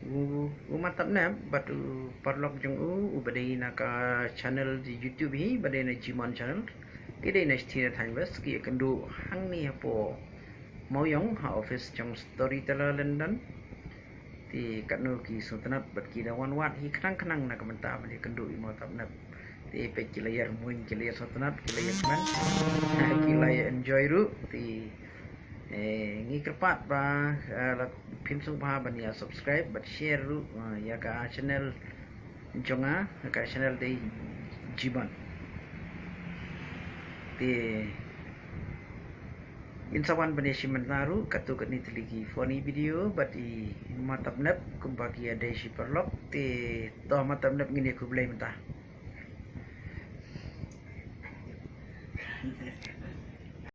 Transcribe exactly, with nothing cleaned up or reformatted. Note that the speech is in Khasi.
U, u Matapnep bad u paralok jong u, u ba dei na ka channel di YouTube hi, ba dei na Jimon Channel. Ki dei na Stina Timeless, ki ïakynduh hangne hapoh Mawiong ha office jong Storyteller London. Te katno ki sngewtynnat bad ki da wan wad hi khnang khnang na ka bynta ban ïakynduh ïa u Matapnep. Te peit ki la ïa rmuin, ki la ïa sngewtynnat, ki la ïa kmen, ki la ïa enjoy ruh. Te eh, ngi kyrpad ba, eh, la phin sngewbha ban ïa subscribe bad share ruh, eh, ïa ka channel jong nga, ka channel dei Jimon. Te in sa wan ban ïa shim mynta ruh katto katne tylli ki funny video bad i Matapnep kumba ki ïa dei shi paralok. Te to Matapnep, ngin ïa khublei mynta.